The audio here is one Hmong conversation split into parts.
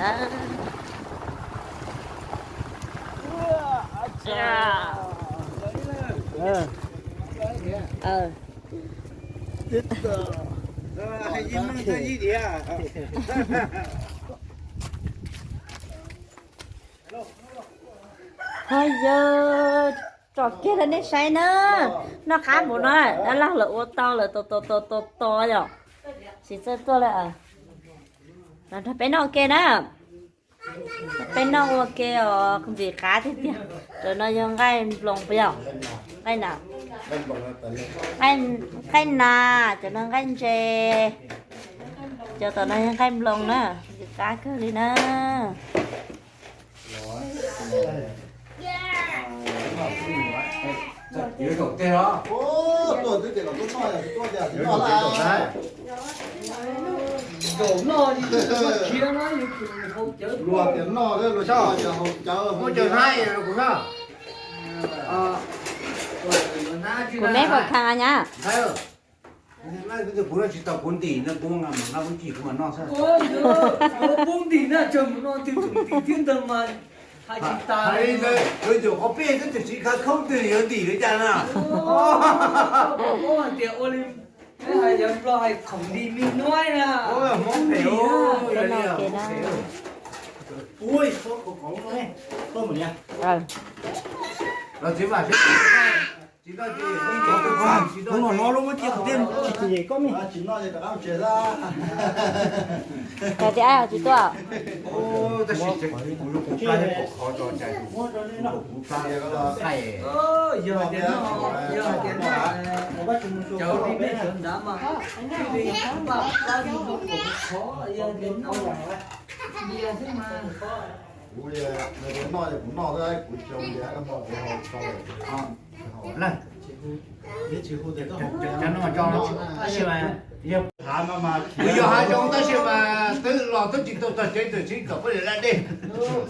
Ho yog tsom kiag rau nej saib na. Noj qab npaum no, dab laug lawv ua tau lawm tos tos tos tos yom. Tsis txawj tuaj lawm. Los nrog peb noj ua ke na. Peb noj ua ke os, ntxim qab tiag tiag. Cov no yog nqaij nploos puas yog? Nqaij na, nqaij nas, cov no nqaij ntses, cov tom no yog nqaij nploos na, ntxim qab kawg li na. Kuv meb puas kheev nyab? Kuv no tsis tau kuv ntim no, kuv mam nqa kuv cim kuv mam noj xwb. Kuv ntim na, tsis mus noj twg tsis ntim thiab ntag mas hais tsis tas. Hais li ntawd yuav nyuam qhuav peb twb twb siv khawv koob twg yuav ntim li cas na. Hais tias ua li hais yog Nplog hais khoom ntim me nuaib na. Hmoob phem. Ua ib qho kom kom los txiv mam sib tsis no no lub muab cia tej tsis tsis koj me. Tias ai tsis tuaj. Tab sis kuv kuv pab pom qhov tso cai kuv pab thaij. Yog tias no, yog tias no, cov nej sawv nrad mas cia li pab pab kuv pom qhov, yog tias no, ntias xwb mas. Kuv noj kuv noj xwb, kuv xyoo ntias no kuv haus tau. Cov no cov no tab sis mas yog hav no mas kuv yog hav zoo tab sis mas twb los twb tsis tau txog tsev twb tsis kom poj niam laj dej.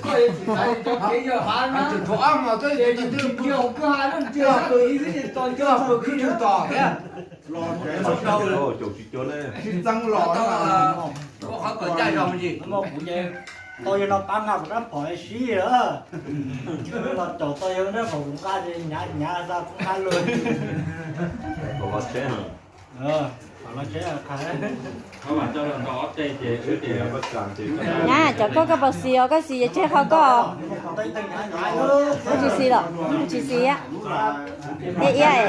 Koj yuav tsis xav li cov kev yog hav na, tsuas thaum ob hmos twb twb pw kwj ha, twb pw kwj twg tos thiab. Los tsev los tau, caum tsis cuag ne, sib txeeb los. Koj qhov kom ncaj zog me ntsis. Tau yog no pab nqa kuv rab phom sib lawm. Los caum tau yog rab phom kuv nqa hnyav hnyav xa kuv nqa lawm. Los tsheb, los tsheb. Nyab, cov koj koj puas xis os, koj xis ces tseg qhov koj. Koj tsis xis los? Tsis xis, iab iab.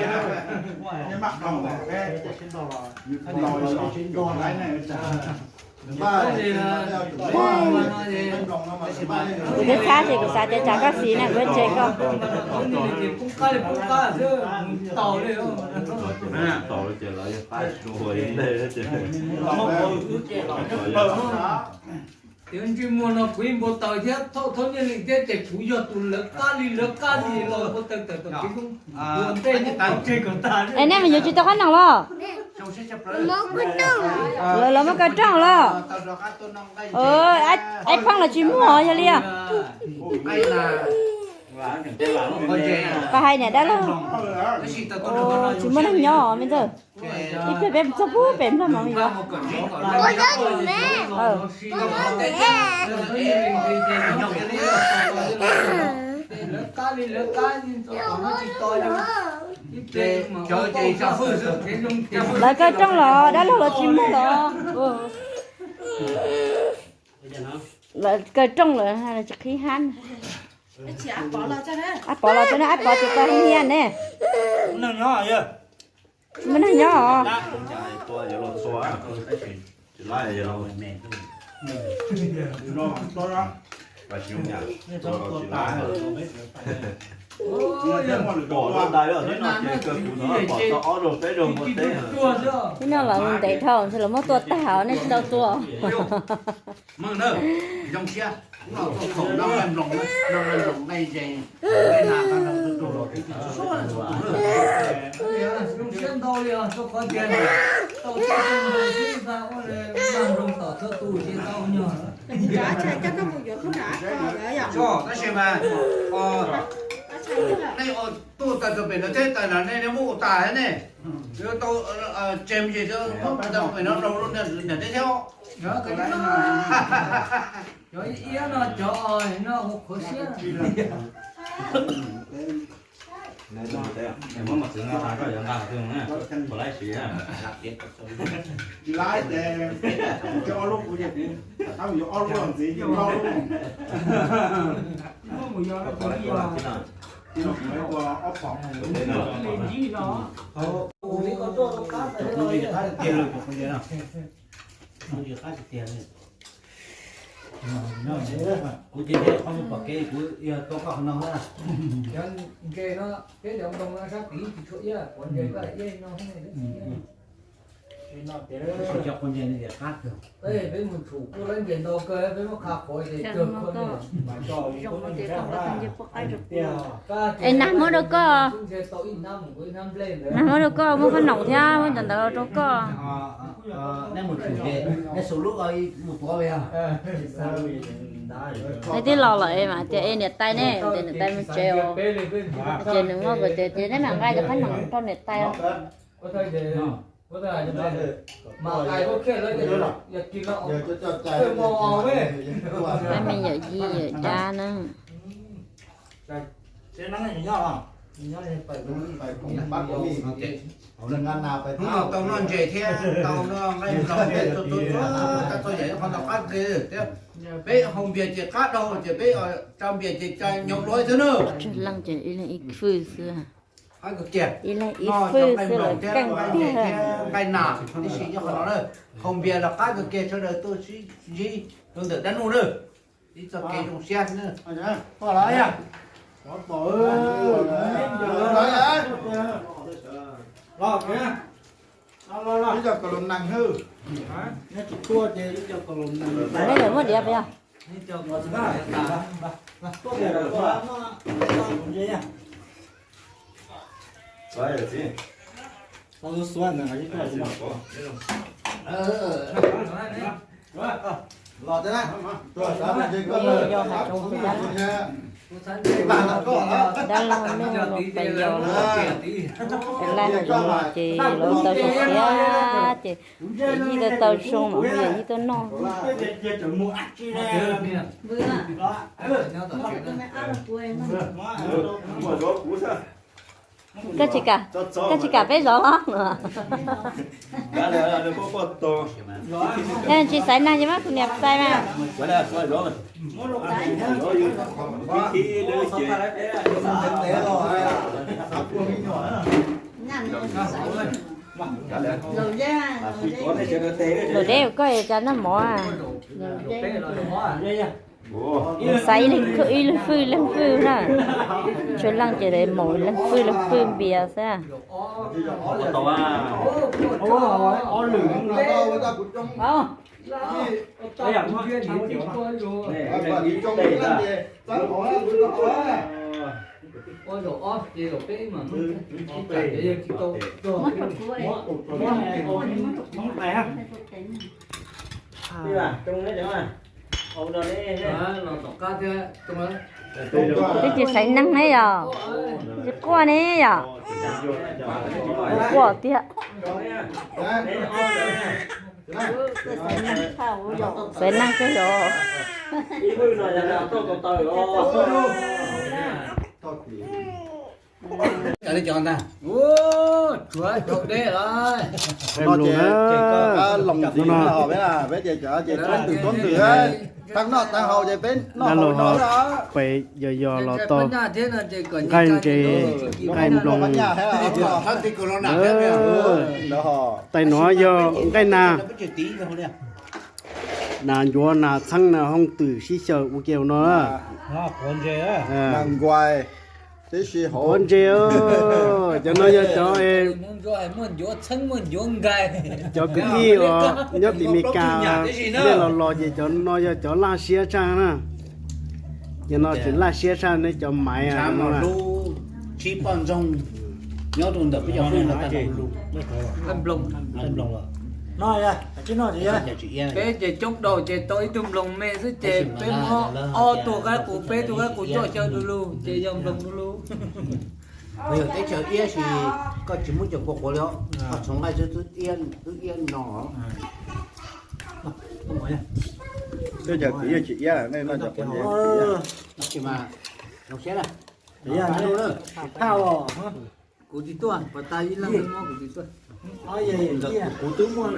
Kuv twb txhab ces kuv xav tias tsam koj xis na kuv tseg koj. Tus ntsej muag no kuv ib npua taws thiab thauj thauj nyiaj li thiab ces kuv yog tus lawv qab li lawv qab li los npua taws tawm tom kev koob ua ntej ua tseg kom tag. Es nej mas yuav tsis tau qab noom los? Lawv muab kaw rooj los? Aib phooj los tsis muaj yog li os. Pab hais niam dab laug, tsis muaj neeg nyob me ntxawg. Ib pliag peb txog pub pem nplog mas yuav. Lawv kaw rooj los dab laug los tsis muaj los? Lawv kaw rooj lawm tsis qhib hab. Ab Pov los tso na, Ab Pov tsis tau hia ne. Muaj neeg nyob os. Tib no los ntev dhau ntshe los muab tua tag os, nej tsis tau tua. Tab sis mas Nej tuaj tag rau pem no thiab, tas no nej muab ua tas thiab ne. Yuav tau tsem ces muab tag pem no rau niam teb thiab. Cov iab no cov no ua qhuav siab. Muab mos txwv no tas koj yuav nqa qhov twg mus na, puas laib siv na. Tsis laib ces, cov ob lub kuv ces, yuav ob lub los ntxiv, ob lub. Muab mus yos no, ib no ua ob pom. Ua li ko tuaj rau qab tiag, ua li qab tiag. Kuv ces qhov pom kev kuv yog tau koj qhov no na. Cov nce no, peb cov ntoo no sab tid tsis tshua iab, kuv nce koj iab no. Cov kuv nce no ces qab kawg. Peb mus tshum kuj lab nce ntau kawg, peb muab qha qhuav ces kawg khuav. Es nag muab rau koj, nag muab rau koj, muab qhob noom thiab muab cov ntawd rau koj. Nej mus tshum ces nej xus lub mus tuav yog. Nej twb los lawm mas tias es niam tais ne, tias niam tais mus tsev os. Ces nws muab ces neb mam nqa cov qhob noom rau niam tais. Pab me yawm yij yawm dab na. Hnub no tau noj ntses thiab tau noj nqaij nploog thiab txhua txhua txhua txhua yam ib qho ntau qab ke thiab. Peb haus npias ces qab dhau ces peb tsa npias ces tsa nyob luaj xwb na. Tsawg leej ces ib leeg ib fwj xwb. Qab kawg kiag. Ib leeg ib fwj xwb lawm, keej tiag. Nqaij nas tib si nyob qhov no na. Haus npias los qab kawg kiag, sawv daws tuaj sib ntsib rau ntawm dab nuj na. Ib txoj kev zoo siab na. Ib co kaus laus nees hwb. Neb lawv muab diav peb os. Los, yog hais rau dab laug nej los pais yos, pais laij hais zoo no ces lawv tau zoo siab ces yawm yij tau tau zoo mas yawm yij tuaj noj. Koj tsis kam, koj tsis kam peb zov los? Yog tsis xaiv neeg ces muab kuv niam xaiv mas. Laus deb, koj cas noj mov? Xaiv ib leeg fwj ib leeg fwj na. Tsawg leej ces maum leeg fwj leeg fwj npias xwb. Twb tsis xaiv neeg ne yom, tsis quaj ne yom, quaj tiag. Xaiv neeg xwb yom. Cov li cov ntag. Tshuav caum deb lawm. Peb ces peb ces cov ces tub ntws tub ntws, tag noj tag haus ces peb noj haus no. Peb yog yog los tau nqaij ntses, nqaij nploos. Tais no yog nqaij nas, nas ncuav nas txheeb nas hooj twm sib xyaw ua ke no. Quav ntses, cov no yog cov, cov kwv tij uas nyob tim Meskas, nej los los ces cov no yog cov laj siab tshaj na. Cov no tseem laj siab tshaj nej cov maiv. Sib poj ntxoog nyob rau ntawm peb cov nploos los. No, peb ces coob daus ces tau ib tug nploos me xwb ces peb muab ob tug qaib qus, peb tug qaib qus coj xyaw du lug ces yog nploos du lug. Yog teb chaws iab sis koj tsis muab cov quav quav li, koj txhoov nqaij xwb twb iab no. Peb cov kwv yeej tsis iab, nej noj cov quav yeej tsis iab. Kuv tsis tuaj, pas tas ib leeg muab kuv tsis tuaj. Kuv twb muaj